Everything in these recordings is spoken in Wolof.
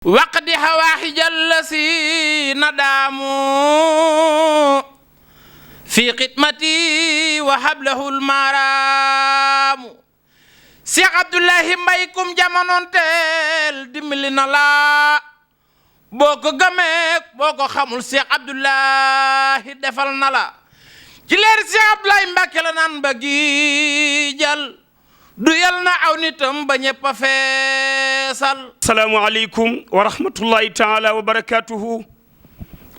وقد هواحج الذين داموا في خدمتي وحبله المرام Cheikh Abdoulahi Mbaye kum jamonoonteel dimbali na la boo ko gëmee boo ko xamul Cheikh Abdoulahi defal na la ci leer Cheikh Abdoulahi Mbacke la naan ba gi jal du yal na aw nitam ba ñëpp a feesal. asalaamaaleykum wa rahmatullahi taala wa barakatuhu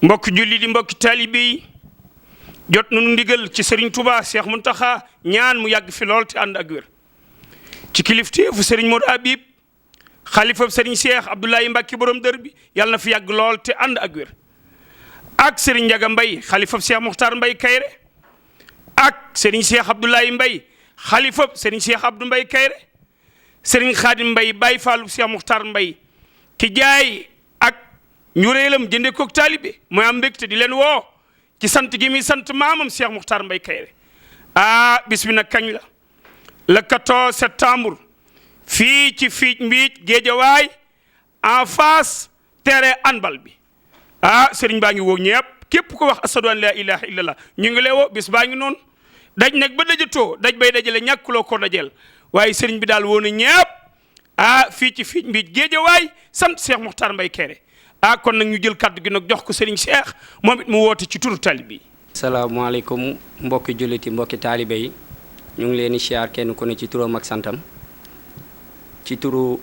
mbokk julli di mbokk taalibe yi jot nañu ndigal ci Serigne Touba Cheikh Mountakha ñaan mu yàgg fi lool te ànd ak wér ci kilifteefu Serigne Modou Habib xalifa Serigne Cheikh Abdoulahi Mbacke borom dër bi yàlla na fi yàgg lool te ànd ak wér ak Serigne Ndiaga Mbaye xalifa Cheikh Mokhtar Mbaye Kayre ak Serigne Cheikh Abdoulahi Mbaye xalifa Serigne Cheikh Abdou Mbaye Kayre Serigne Khadim Mbaye Baye Fallou Cheikh Mokhtar Mbaye ki jaay ak ñureelam jënde koog taalibe mooy am mbégte di leen woo ci sant gi mi sant maamam Cheikh Mokhtar Mbaye Kayre bis bi nag kañ la le 14 septembre fii ci Mbiic Géejawaay en face terrain handball bi Serigne baa ngi woo ñëpp képp ko wax ashadu an la ilaha illallah ñu ngi lay woo bis baa ngi noonu daj nag ba dajatoo daj bay dajale ñàkkuloo ko dajel waaye Serigne bi daal woon na ñëpp fii ci Mbiic Géejawaay sant Cheikh Mokhtar Mbaye Kayre kon nag ñu jël kaddu gi nag jox ko Serigne Cheikh moom it mu woote ci turu taalibe yi. salaamaaleykum mbokki julliti mbokki taalibe yi ñu ngi leen di siyaar kenn ku ne ci turam ak santam ci turu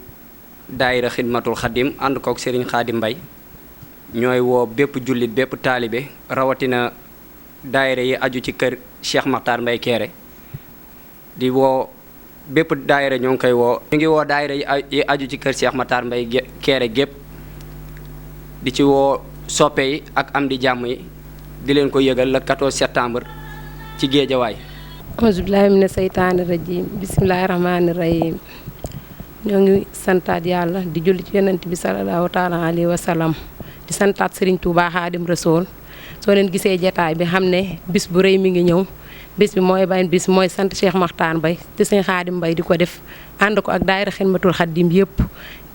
daayira xidmatul xadim ànd kook Serigne Khadim Mbaye ñooy woo bépp jullit bépp taalibe rawatina daayira yi aju ci kër Cheikh Mokhtar Mbaye Kayre di woo bépp daayira ñoo ngi koy woo. ñu ngi woo daayira yi aju ci kër Cheikh Mokhtar Mbaye Kayre gépp di ci woo soppe yi ak am di jàmm yi di leen ko yëgal le 14 septembre ci Géejawaay. auzu billaahi mina seytaani rajiim bismillaahi rahmaani rahiim ñoo ngi santaat yàlla di julli ci yonent bi salallaahu taala alayhi wa sallam di santaat Serigne Touba Xaadim Rasuul soo leen gisee jataay bi xam ne bis bu rëy mi ngi ñëw bis bi mooy ban bis mooy sant Cheikh Mokhtar Mbaye te Serigne Khadim Mbaye di ko def ànd ko ak daayira Xidmatul Xadim yëpp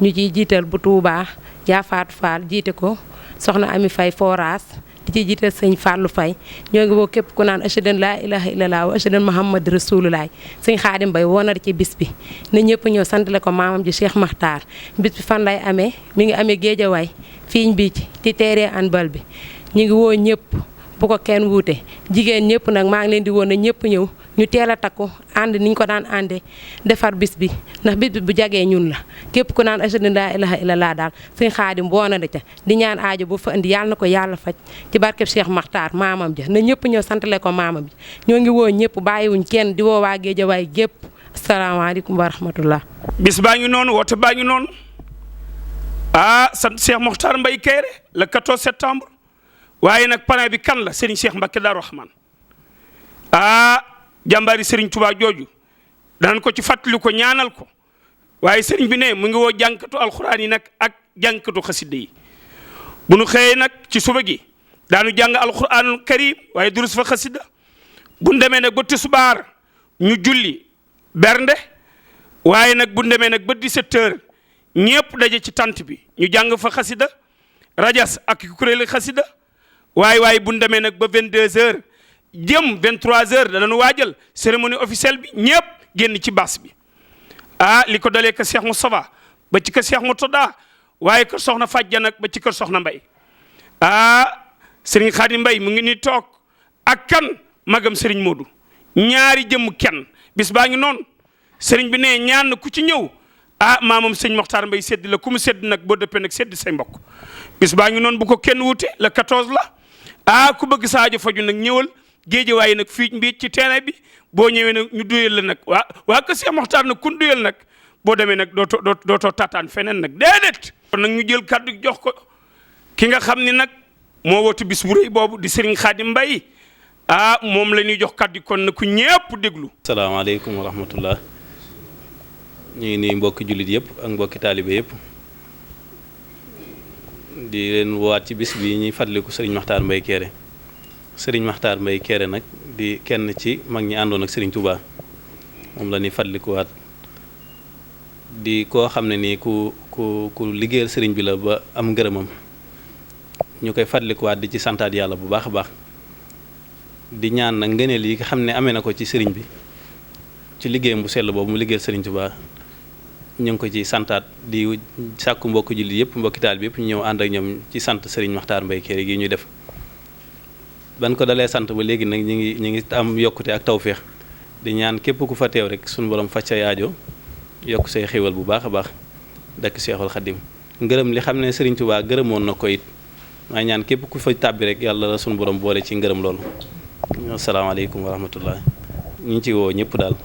ñu ciy jiital bu Touba yaa Faatu Fall jiite ko soxna Ami Faye Foras di ci jiital sëñ Fallou Faye ñoo ngi woo képp ku naan ashhadu an laa ilaaha illallaah wa ashhadu anna Muhammad rasulullaah sëñ Khadim Mbaye woo na ci bis bi na ñëpp ñëw santale ko maamam ji Cheikh Mokhtar bis bi fan lay amee mi ngi amee Géejawaay fii Mbiic ci terrain handball bi ñu ngi woo ñëpp bu ko kenn wuute jigéen ñëpp nag maa ngi leen di woo na ñëpp ñëw ñu teel a takku ànd ni ñu ko daan àndee defar bis bi ndax bis bi bu jagee ñun la képp ku naan ashhadu an laa ilaaha illallaah daal sëñ Xaadim boo na da ca di ñaan aajo bu fa indi yàlla na ko yàlla faj ci barkeb Cheikh Mokhtar maamam ja na ñëpp ñëw santale ko maamam ja ñoo ngi woo ñëpp bàyyiwuñ kenn di woo waa Géejawaay gépp asalaamaaleykum wa rahmatullah. bis baa ngi noonu woote baa ngi noonu sant Cheikh Mokhtar Mbaye Kayre le 14 septembre waaye nag parrain bi kan la Serigne Cheikh Mbacke Darou Rahman jàmbaari Serigne Touba jooju danañ ko ci fàttali ko ñaanal ko waaye Serigne bi ne mu ngi woo jànkatu alxuraan yi nag ak jànkatu xasida yi bu nu xëyee nag ci suba gi daanu jàng alxuraanul karim waaye durus fa xasida bu nu demee nag ba tisbaar ñu julli bernde waaye nag bu nu demee nag ba 17h ñëpp daje ci tant bi ñu jàng fa xasida rajas ak kuréeli xasida waaye bu nu demee nag ba 22h. jëm 23h danañu waajal cérémonie officielle bi ñëpp génn ci baas bi li ko dalee ka Cheikh Moustapha ba ci ka Cheikh Moutada waaye kër soxna Fajja nag ba ci kër soxna Mbay Serigne Khadim Mbaye mu ngi ni toog ak kan magam Serigne Modou ñaari jëm kenn bis baa ngi noonu Serigne bi ne ñaan na ku ci ñëw maamam Serigne Mokhtar Mbaye sedd la ku mu sedd nag boo dëppee nag sedd say mbokk bis baa ngi noonu bu ko kenn wute le 14 la ku bëgg saajo faju nag ñëwal Géejawaay nag fii Mbiic ci terrain bi boo ñëwee nag ñu duyal la nag waa ko Cheikh Mokhtar nag kun duyal nag boo demee nag dootoo tataan feneen nag déedéet kon nag ñu jël kaddu jox ko ki nga xam ni nag moo wootu bis bu rëy boobu di Serigne Khadim Mbaye moom la ñuy jox kaddu kon na ku ñëpp déglu. salaamaaleykum wa rahmatullah ñu ngi nii mbokki jullit yëpp ak mbokki taalibe yëpp di leen woowaat ci bis bi ñuy fàttaliku Serigne Mokhtar Mbaye Kayre Serigne Mokhtar Mbaye Kayre nag di kenn ci mag ñi àndoon ak Serigne Touba moom la ñuy fàttalikuwaat di koo xam ne nii ku liggéeyal sëriñ bi la ba am ngërëmam ñu koy fàttalikuwaat di ci santaat yàlla bu baax a baax di ñaan nag ngëneel yi nga xam ne amee na ko ci sëriñ bi ci liggéeyam bu sell boobu mu liggéeyal sëriñ Tuubaa ñu ngi ko ci santaat di sàkku mbokk jullit yëpp mbokki taal bi yëpp ñu ñëw ànd ak ñoom ci sant sëriñ Makhtar Mbaye Kairé gi ñuy def ban ko dalee sant ba léegi nag ñi ngi am yokkute ak tawféex di ñaan képp ku fa teew rek suñu borom faj sa yaajo yokk say xéwal bu baax a baax dakk Seexul Xadim ngërëm li xam ne sëriñ Tuubaa gërëmoon na ko it maa ñaan képp ku fa tàbbi rek yàlla la suñu borom boole ci ngërëm loolu asalaamaaleykum wa rahmatullah ñu ngi ci woo ñëpp daal